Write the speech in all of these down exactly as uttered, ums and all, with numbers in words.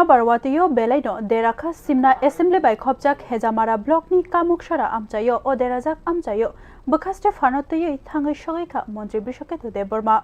Barwatio belaino derakha Simna Assembly bai khopjak Hejamara Block ni Kamuksara amchaio. O derajak amchaio bwkhaste phano twiwi thangwi sogwi kha Montri Brishaketu Debbarma.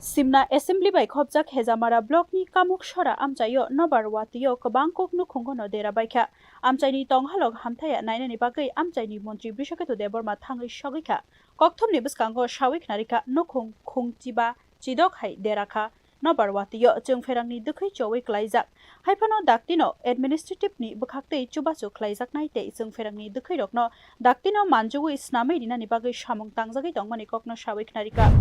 Simna Assembly bai khopjak Hejamara Block ni Kamuksara amchaio Nobar Watio kwbang kok nukhungono dera baikha. Amchaini tonghalok hamthaya nainani bagwi amchaini Montri Brishaketu Debbarma thangwi sogwi kha. Kokthumni bwskango sawi khnarikha nukhung khung chiba chidok hai derakha Nobar Watio chwng pherangni dwkhwi chowi klaijak. Haiphano daktino administrative ni bwkhaktwi chubachu khlaijaknai tei chwng pherangni dwkhwirokno daktino manjugwi snamwi rinani bagwi samung tangjagwi tongmani kokno sawi khnarikha.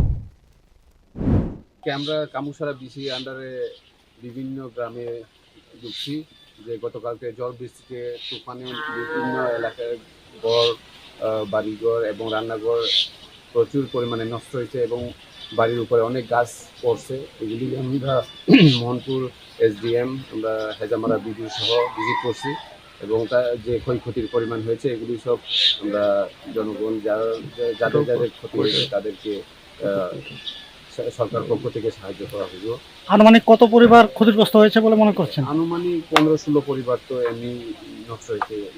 আমরা কামুকছড়া বিসি আন্ডারে বিভিন্ন গ্রামে ঢুকছি, যে গতকালকে ঝড় বৃষ্টিতে তুফানে বিভিন্ন এলাকার ঘর, আহ, বাড়িঘর এবং রান্নাঘর প্রচুর পরিমাণে নষ্ট হয়েছে এবং বাড়ির উপরে অনেক গাছ পড়ছে। এগুলি আমরা মোহনপুর এসডিএম, আমরা হেজামারা বিডিও সহ ভিজিট করছি এবং তা যে ক্ষয়ক্ষতির পরিমাণ হয়েছে এগুলি সব আমরা জনগণ যারা, যাদের যাদের ক্ষতি হয়েছে তাদেরকে আহ, স- সরকার পক্ষ থেকে সাহায্য করা হইব। আনুমানিক কত পরিবার ক্ষতিগ্রস্ত হয়েছে বলে মনে করছেন? আনুমানিক পনেরো ষোলো পরিবার তো এমনি নষ্ট হয়েছে,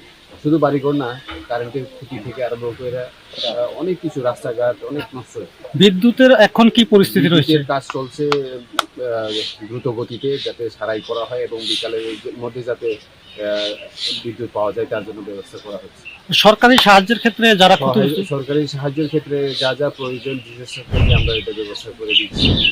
শুধু বাড়িঘর না, কারেন্টের খুঁটি থেকে আরম্ভ করে আহ, অনেক কিছু, রাস্তাঘাট অনেক নষ্ট হয়েছে। বিদ্যুতের এখন কি পরিস্থিতি রয়েছে? বিদ্যুতের কাজ চলছে আহ, দ্রুত গতিতে, যাতে সারাই করা হয় এবং বিকালের মধ্যে যাতে আহ, বিদ্যুৎ পাওয়া যায়, তার জন্য ব্যবস্থা করা হচ্ছে। সরকারি সাহায্যের ক্ষেত্রে যারা সহায়- ক্ষতিগ্রস্ত সরকারি সাহায্যের ক্ষেত্রে যা যা প্রয়োজন, বিশেষ ক্ষেত্রে আমরা এটা ব্যবস্থা করে দিচ্ছি।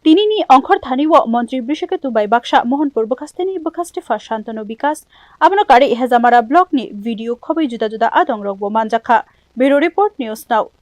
Tinini ongkhor thani o Montri Brishaketu bai baksa Mohanpur bwkhasteni bwkhaste pha Shantanu Bikas, abono kari Hejamara Block ni video khobwi juda juda adong rokbo manjakha. Bureau Report, News Now.